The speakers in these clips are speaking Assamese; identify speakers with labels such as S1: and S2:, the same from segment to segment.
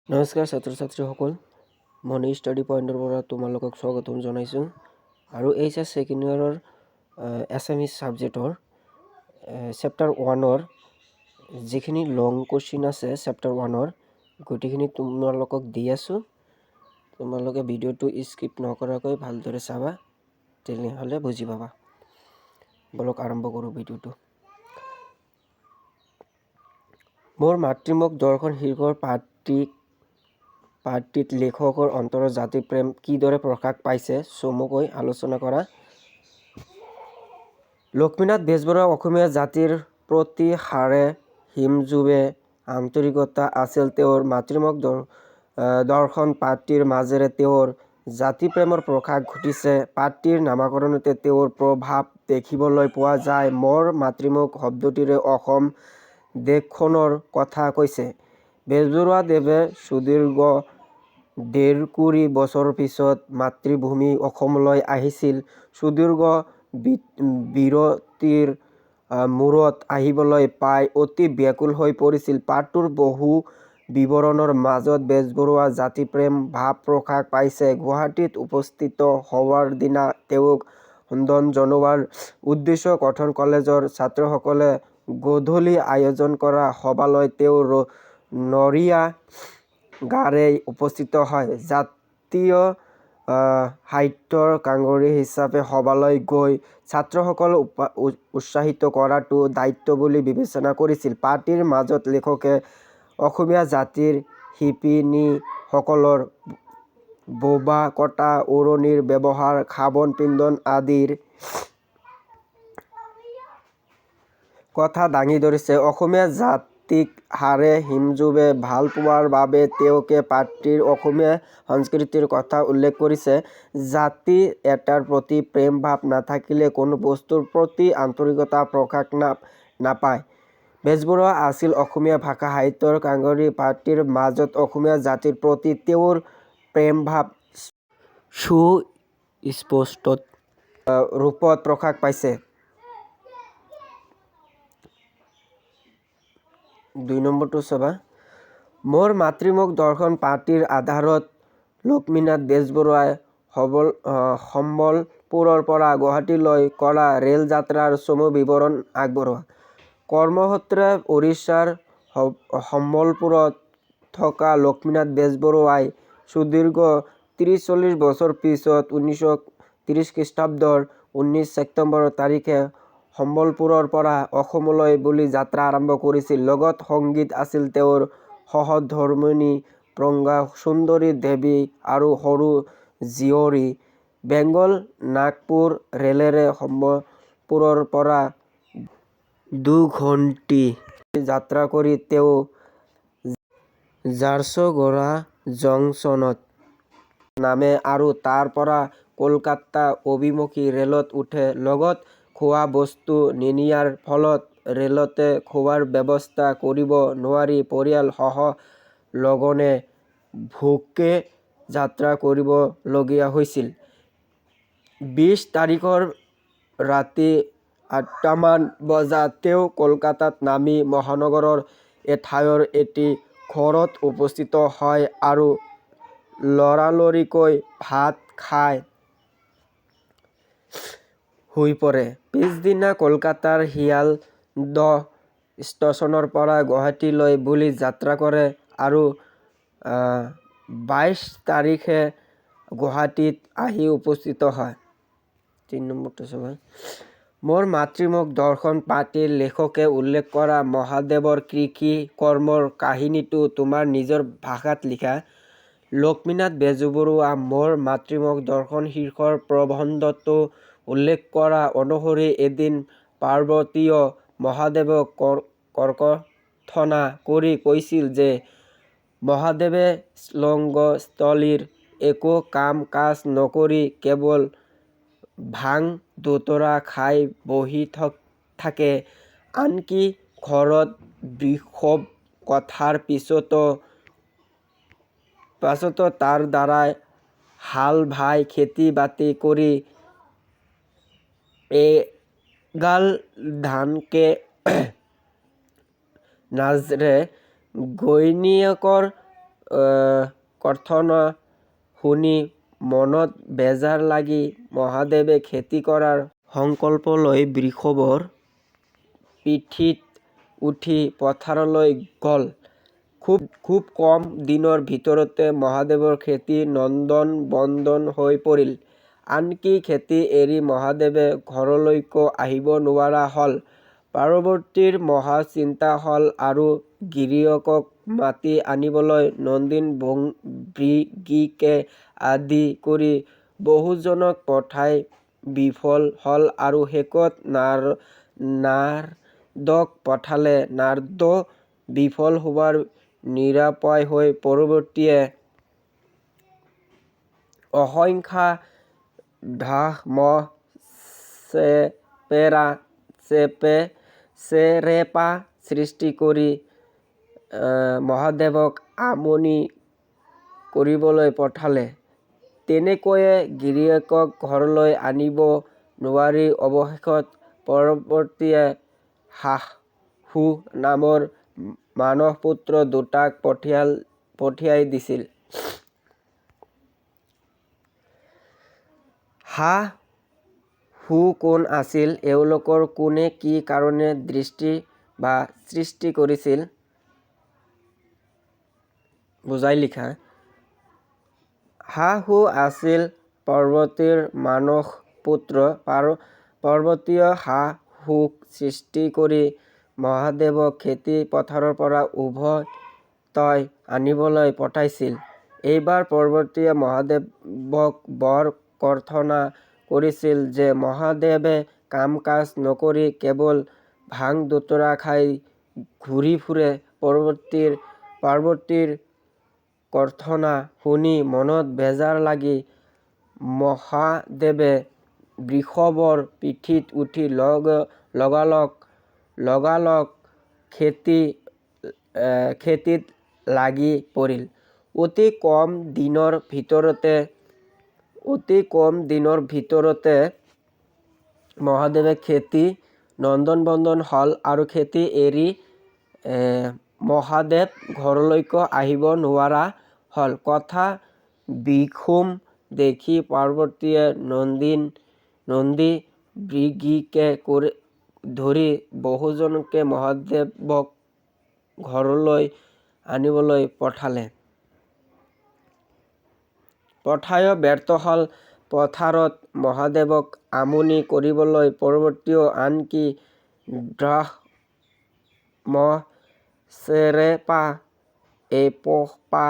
S1: নমস্কাৰ ছাত্ৰ ছাত্ৰীসকল, মণি ষ্টাডি পইণ্টৰ পৰা তোমালোকক স্বাগতম জনাইছোঁ। আৰু এইচ এছ ছেকেণ্ড ইয়েৰৰ এছামিজ ছাবজেক্টৰ চেপ্টাৰ ওৱানৰ যিখিনি লং কুৱেশ্যন আছে, চেপ্টাৰ ওৱানৰ গোটেইখিনি তোমালোকক দি আছোঁ। তোমালোকে ভিডিঅ'টো স্কিপ নকৰাকৈ ভালদৰে চাবা, তেনেহ'লে বুজি পাবা। বলক, আৰম্ভ কৰোঁ ভিডিঅ'টো। মোৰ মাতৃমুখ দৰ্শন শীৰ্ষৰ পাঠটিত লেখকৰ অন্তৰৰ জাতিপ্ৰেম কিদৰে প্ৰকাশ পাইছে, চমুকৈ আলোচনা কৰা। লক্ষ্মীনাথ বেজবৰুৱা অসমীয়া জাতিৰ প্ৰতি হাড়ে হিমজুৱে আন্তৰিকতা আছিল। তেওঁৰ মাতৃমুখ দৰ্শন পাঠটিৰ মাজেৰে তেওঁৰ জাতিপ্ৰেমৰ প্ৰকাশ ঘটিছে। পাঠটিৰ নামকৰণতে তেওঁৰ প্ৰভাৱ দেখিবলৈ পোৱা যায়। মোৰ মাতৃমুখ শব্দটিৰে অসম দেশখনৰ কথা কৈছে। বেজবৰুৱাদেৱে সুদীৰ্ঘ 1.5 কুৰি বছৰৰ পিছত মাতৃভূমি অসমলৈ আহিছিল। সুদীৰ্ঘ বিৰতিৰ মূৰত আহিবলৈ পাই অতি ব্যাকুল হৈ পৰিছিল। পাঠটোৰ বহু বিৱৰণৰ মাজত বেজবৰুৱাৰ জাতিপ্ৰেম ভাৱ প্ৰকাশ পাইছে। গুৱাহাটীত উপস্থিত হোৱাৰ দিনা তেওঁক সম্বৰ্ধনা জনোৱাৰ উদ্দেশ্যে কটন কলেজৰ ছাত্ৰসকলে গধূলি আয়োজন কৰা সভালৈ তেওঁ নৰিয়া গাৰেই উপস্থিত হয়। জাতীয় সাহিত্যৰ কাঙৰী হিচাপে সভালৈ গৈ ছাত্ৰসকলক উৎসাহিত কৰাটো দায়িত্ব বুলি বিবেচনা কৰিছিল। পাঠটিৰ মাজত লেখকে অসমীয়া জাতিৰ শিপিনীসকলৰ বোবা কটা ওৰণিৰ ব্যৱহাৰ, খাৱন পিন্ধন আদিৰ কথা দাঙি ধৰিছে। অসমীয়া জাতিক হাড়ে হিমজুৱে ভালপোৱাৰ বাবে তেওঁ পাঠটিত অসমীয়া সংস্কৃতিৰ কথা উল্লেখ কৰিছে। জাতি এটাৰ প্ৰতি প্ৰেম ভাৱ নাথাকিলে কোনো বস্তুৰ প্ৰতি আন্তৰিকতা প্ৰকাশ নাপায়। বেজবৰুৱা আছিল অসমীয়া ভাষা সাহিত্যৰ কাঙৰী। পাঠটিৰ মাজত অসমীয়া জাতিৰ প্ৰতি তেওঁৰ প্ৰেমভাৱ সুস্পষ্ট ৰূপত প্ৰকাশ পাইছে। 2 নম্বৰটো চাবা। মোৰ মাতৃমুখ দৰ্শন পাঠটিৰ আধাৰত লক্ষ্মীনাথ বেজবৰুৱাই সম্বলপুৰৰ পৰা গুৱাহাটীলৈ কৰা ৰেল যাত্ৰাৰ চমু বিৱৰণ আগবঢ়োৱা। কৰ্মসূত্ৰে উৰিষ্যাৰ সম্বলপুৰত থকা লক্ষ্মীনাথ বেজবৰুৱাই সুদীৰ্ঘ 30-40 বছৰৰ পিছত 1930 খ্ৰীষ্টাব্দৰ 19 ছেপ্টেম্বৰ তাৰিখে সম্বলপুৰৰ পৰা অসমলৈ বুলি যাত্ৰা আৰম্ভ কৰিছিল। লগত সংগীত আছিল তেওঁৰ সহধৰ্মিণী প্ৰজ্ঞা সুন্দৰী দেৱী আৰু সৰু জীয়ৰী। বেংগল নাগপুৰ ৰেলেৰে সম্বলপুৰৰ পৰা 2 ঘণ্টী যাত্ৰা কৰি তেওঁ ঝাৰচোগোৰা জংচনত নামে আৰু তাৰ পৰা কলকাতা অভিমুখী ৰেলত উঠে। লগত খোৱা বস্তু নিনিয়াৰ ফলত ৰেলতে খোৱাৰ ব্যৱস্থা কৰিব নোৱাৰি পৰিয়াল সহ লঘোণে ভোকে যাত্ৰা কৰিব লগীয়া হৈছিল। 20 তাৰিখৰ ৰাতি 8টামান বজাত তেওঁ কলকাতাত নামি মহানগৰৰ এঠাইৰ এটি ঘৰত উপস্থিত হয় আৰু লৰালৰিকৈ ভাত খাই শুই পৰে। পিছদিনা কলকাতাৰ শিয়ালদহ ষ্টেচনৰ পৰা গুৱাহাটীলৈ বুলি যাত্ৰা কৰে আৰু 22 তাৰিখে গুৱাহাটীত আহি উপস্থিত হয়। 3 নম্বৰটো চাবা। মোৰ মাতৃমুখ দৰ্শন পাঠটিৰ লেখকে উল্লেখ কৰা মহাদেৱৰ কৃষি কৰ্মৰ কাহিনীটো তোমাৰ নিজৰ ভাষাত লিখা। লক্ষ্মীনাথ বেজবৰুৱা মোৰ মাতৃমুখ দৰ্শন শীৰ্ষৰ প্ৰবন্ধটো উল্লেখ কৰা অনুসৰি এদিন পাৰ্বতীয়ে মহাদেৱক ককৰ্থনা কৰি কৈছিল যে মহাদেৱে স্বৰ্গস্থলীৰ একো কাম কাজ নকৰি কেৱল ভাং ধতুৰা খাই বহি থাকে, আনকি ঘৰত বৃষভ কটাৰ পাছতো তাৰ দ্বাৰাই হাল বাই খেতি বাতি কৰি এঙাল ধানকে নাজৰে, ঘৈণীয়েকৰ কৰ্থনা শুনি মনত বেজাৰ লাগি মহাদেৱে খেতি কৰাৰ সংকল্প লৈ বৃষভৰ পিঠিত উঠি পথাৰলৈ গ'ল। খুব কম দিনৰ ভিতৰতে মহাদেৱৰ খেতি নন্দন-বন্দন হৈ পৰিল। আনকি খেতি এৰি মহাদেৱে ঘৰলৈকো আহিব নোৱাৰা হ'ল। পাৰ্বতীৰ মহা চিন্তা হ'ল আৰু গিৰিয়েকক মাতি আনিবলৈ নন্দী-ভৃগীকে আদি কৰি বহুজনক পঠাই বিফল হ'ল আৰু শেষত নাৰদক পঠালে। নাৰদো বিফল হোৱাত নিৰুপায় হৈ পাৰ্বতীয়ে অসংখ্য ডাঁহ-মহ চেৰেপা সৃষ্টি কৰি মহাদেৱক আমনি কৰিবলৈ পঠালে। তেনেকৈয়ে গিৰিয়েকক ঘৰলৈ আনিব নোৱাৰি অৱশেষত পাৰ্বতীয়ে হাঁহ-হু নামৰ মানস-পুত্ৰ দুটাক পঠিয়াই দিছিল। হাঁহ-হু কোন আছিল? এওঁলোকক কোনে কি কাৰণে দৃষ্টি বা সৃষ্টি কৰিছিল বুজাই লিখা। হাঁহ-হু আছিল পাৰ্বতীৰ মানস পুত্ৰ। পাৰ্বতীয়ে হাঁহ-হুক সৃষ্টি কৰি মহাদেৱক খেতি পথাৰৰ পৰা ওভতই আনিবলৈ পঠাইছিল। এইবাৰ পাৰ্বতীয়ে মহাদেৱক বৰ কৰ্থনা কৰিছিল যে মহাদেৱে কাম-কাজ নকৰি কেৱল ভাং-ধতুৰা খাই ঘূৰি ফুৰে। পাৰ্বতীৰ কৰ্থনা শুনি মনত বেজাৰ লাগি মহাদেৱে বৃষভৰ পিঠিত উঠি লগালগ খেতিত লাগি পৰিল। অতি কম দিনৰ ভিতৰতে মহাদেৱে খেতি নন্দন-বন্দন হ'ল আৰু খেতি এৰি মহাদেৱ ঘৰলৈকো আহিব নোৱাৰা হ'ল। কথা বিষম দেখি পাৰ্বতীয়ে নন্দী-ভৃগীকে ধৰি বহুজনকে মহাদেৱক ঘৰলৈ আনিবলৈ পঠালে। পঠাইও ব্যৰ্থ হ'ল। পথাৰত মহাদেৱক আমনি কৰিবলৈ পাৰ্বতীয়ে আনকি ডাঁহ-মহ চেৰেপা এসোপা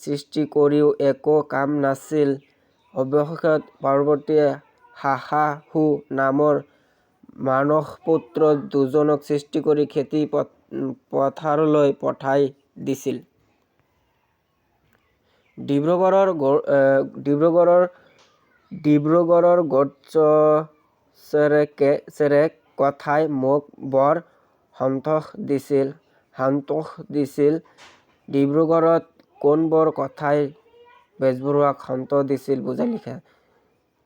S1: সৃষ্টি কৰিও একো কাম নাছিল। অৱশেষত পাৰ্বতীয়ে হাঁহ-হু নামৰ মানসপুত্ৰ দুজনক সৃষ্টি কৰি খেতি পথাৰলৈ পঠাই দিছিল। ডিব্ৰুগড়ৰ গোটচেৰেক কথাই মোক বৰ সন্তোষ দিছিল। ডিব্ৰুগড়ত কোনবোৰ কথাই বেজবৰুৱাক সন্তোষ দিছিল বুজাই লিখা।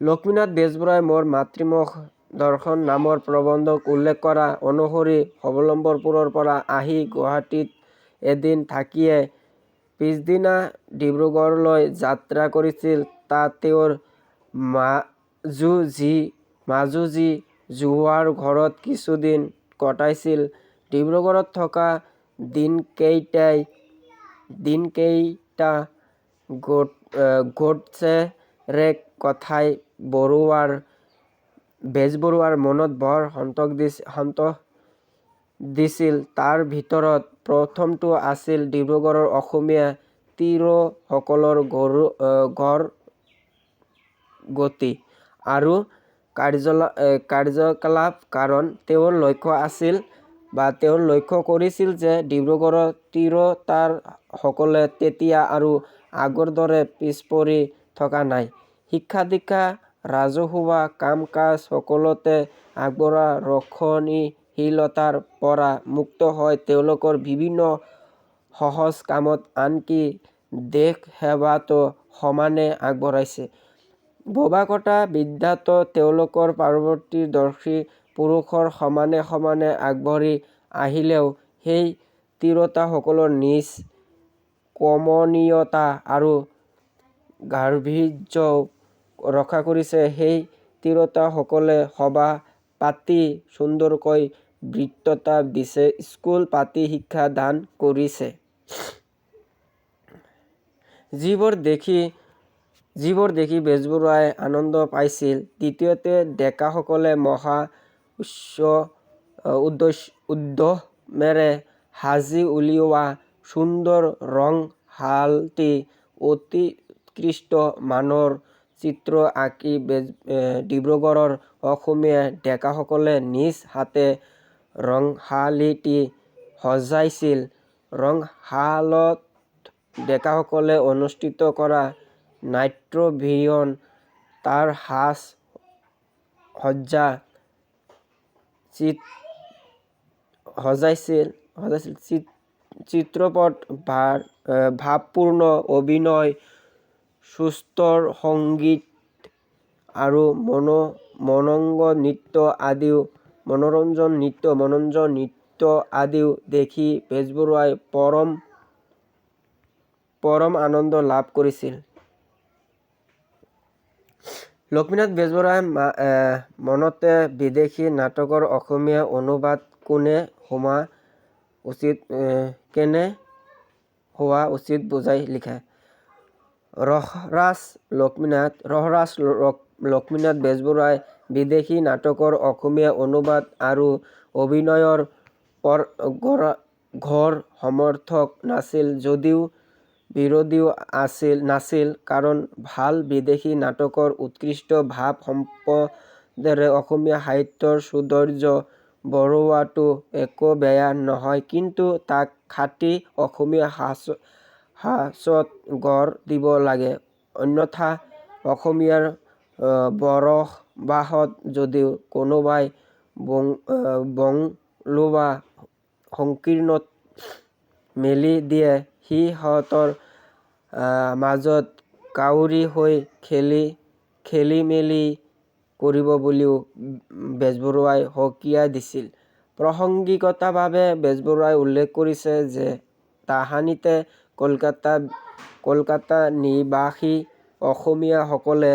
S1: লক্ষ্মীনাথ বেজবৰুৱাই মোৰ মাতৃমুখ দৰ্শন নামৰ প্ৰবন্ধত উল্লেখ কৰা অনুসৰি বল্লভপুৰৰ পৰা আহি গুৱাহাটীত এদিন থাকিয়েই পিছদিনা ডিব্ৰুগড়লৈ যাত্ৰা কৰিছিল। তাত তেওঁৰ মাজু জী যোৱাৰ ঘৰত কিছুদিন কটাইছিল। ডিব্ৰুগড়ত থকা দিনকেইটা গোটচেৰেক কথাই বেজবৰুৱাৰ মনত বৰ সন্তোষ দিছিল। তাৰ ভিতৰত প্ৰথমটো আছিল ডিব্ৰুগড়ৰ অসমীয়া তিৰোসকলৰ গঢ়-গতি আৰু কাৰ্যকলাপ, কাৰণ তেওঁ লক্ষ্য কৰিছিল যে ডিব্ৰুগড়ৰ তিৰোতাসকলে তেতিয়া আৰু আগৰ দৰে পিছপৰি থকা নাই, শিক্ষা-দীক্ষা, ৰাজহুৱা কাম-কাজ সকলোতে আগবঢ়া, ৰক্ষণশীলতাৰ পৰা মুক্ত হৈ তেওঁলোকে বিভিন্ন সহজ কামত আনকি দেশ-সেৱাতো সমানে আগবাঢ়িছে, বোবা-কটা বিদ্যাতো তেওঁলোক পাৰ্বতদৰ্শী পুৰুষৰ সমানে সমানে আগবাঢ়ি আহিলেও সেই তিৰোতাসকলৰ নিজ কমনীয়তা আৰু গাম্ভীৰ্যও ৰক্ষা কৰিছে। সেই তিৰোতাসকলে সভা পাতি সুন্দৰকৈ বক্তৃতা দিছে, স্কুল পাতি শিক্ষা দান কৰিছে। যিবোৰ দেখি বেজবৰুৱাই আনন্দ পাইছিল। দ্বিতীয়তে ডেকাসকলে মহা উদ্যমেৰে সাজি উলিওৱা সুন্দৰ ৰংশালটি অতি উৎকৃষ্ট মানৰ চিত্ৰ আঁকি ডিব্ৰুগড়ৰ অসমীয়া ডেকাসকলে নিজ হাতে ৰংশালটি সজাইছিল। ৰংশালত ডেকাসকলে অনুষ্ঠিত কৰা নাট্যাভিনয়, তাৰ সাজ-সজ্জা সজাইছিল, চিত্ৰপট ভাবপূৰ্ণ অভিনয়, সুস্থিৰ সংগীত আৰু মনোৰঞ্জন নৃত্য আদিও দেখি বেজবৰুৱাই পৰম আনন্দ লাভ কৰিছিল। লক্ষ্মীনাথ বেজবৰুৱাৰ মতে বিদেশী নাটকৰ অসমীয়া অনুবাদ কেনে হোৱা উচিত বুজাই লিখা। ৰসৰাজ লক্ষ্মীনাথ বেজবৰুৱাই বিদেশী নাটকৰ অসমীয়া অনুবাদ আৰু অভিনয়ৰ ঘোৰ সমৰ্থক নাছিল যদিও বিৰোধীও নাছিল। কাৰণ ভাল বিদেশী নাটকৰ উৎকৃষ্ট ভাব-সম্পদেৰে অসমীয়া সাহিত্যৰ সৌন্দৰ্য বঢ়োৱাটো একো বেয়া নহয়, কিন্তু তাক খাঁটি অসমীয়া সাঁচত গঢ় দিব লাগে, অন্যথা অসমীয়াৰ বৰসবাহত যদি কোনোবাই বাংলোবা সংকীৰ্তন মেলি দিয়ে, সি সিহঁতৰ মাজত কাউৰী হৈ খেলিমেলি কৰিব বুলিও বেজবৰুৱাই সকীয়াই দিছিল। প্ৰাসংগিকভাৱে বেজবৰুৱাই উল্লেখ কৰিছে যে তাহানিতে কলকাতানিবাসী অসমীয়াসকলে